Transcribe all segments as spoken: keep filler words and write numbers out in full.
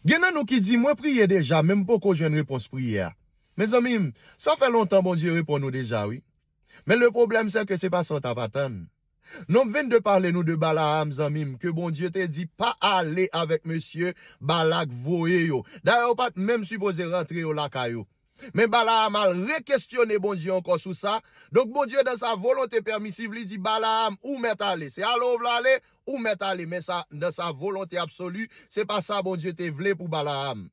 Gen nan nou ki di, "Mwen priye deja, men m poko jwenn repons priyè a." Mezanmi m, sa fè lontan Bondye reponn ou deja, wi. Men le pwoblèm, se ke se pa sa w t ap atann. Nonm vennde pale nou de Balaam, zanmi m, ke Bondye te di pa ale avèk mesye Balak voye yo. Dayè, yo pa t menm sipoze rantre yo lakay yo. Men Balaam al rekestyone Bondye ankò sou sa. Donk, Bondye, dans sa volonté permissive, li di, "Balaam, ou mèt ale. Se ale w vle ale, ou mèt ale." Men sa, dans sa volonté absolue, se pa sa Bondye te vle pou Balaam.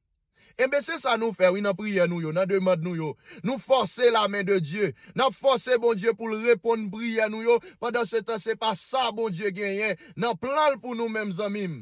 Enben, se sa nou fè, wi, nan priyè nou yo, nan demann nou yo. Nou fòse la men de Dye. N ap fòse Bondye pou l reponn priyè nou yo. Pandan se tan, se pa sa Bondye genyen nan plan l pou nou menm, zanmi m.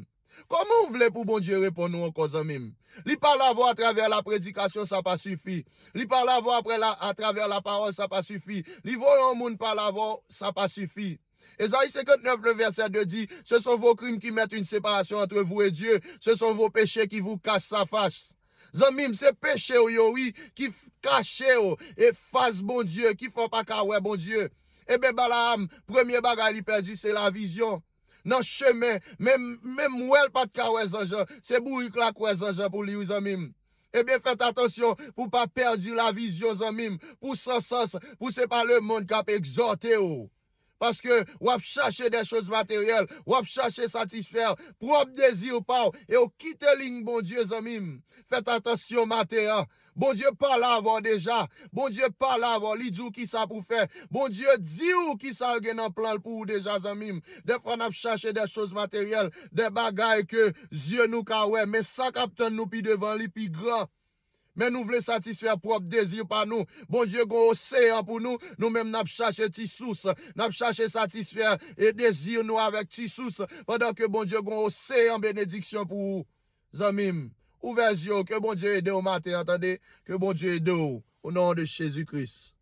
Kòman w vle pou Bondye reponn ou ankò, zanmi m? Li pale avè w atravè la predikasyon, sa pa sifi. Li pale avè w apre la, atravè la pawòl, sa pa sifi. Li voye yon moun pale avè w, sa pa sifi. Ezayi senkantnèf, le verset deux di, "Ce sont vos crimes qui mettent une séparation entre vous et Dieu. Ce sont vos péchés qui vous cachent sa face." Zanmi m, se peche w yo, wi, ki f- kache w e fas Bondye, ki fè w pa ka wè Bondye. Enben, Balaam, premye bagay li pèdi, se lavizyon. Nan chemen, menm, menm wè l pa t ka wè zanj lan. Se bourik la k wè zanj lan pou li, wi, zanmi m. Ebyen, fèt atansyon pou w pa pèdi lavizyon, zanmi m, pou w san sans, pou se pa lemonn k ap egzòte w. Paske w ap chache des choses matérielles, w ap chache satisfè pwòp dezi pa w, e w kite liy Bondye, zanmi m. Fèt atansyon maten an. Bondye pale avè w deja. Bondye pale avè w, li di w kisa pou w fè. Bondye di w kisa l gen nan plan l pou ou deja, zanmi m. Dèfwa n ap chache des choses matérielles, de bagay ke zye nou ka wè, men sa k ap tann nou pi devan, li pi gran. Men nou vle satisfè pwòp dezi pa nou. Bondye gon oseyan pou nou, nou menm n ap chache ti sous. N ap chache satisfè e dezi nou avèk ti sous, pandan ke Bondye gon oseyan benediksyon pou ou. Zanmi m, ouvè zye w, ke Bondye ede w maten an, tande? Ke Bondye ede w, o non de Jezi Kris.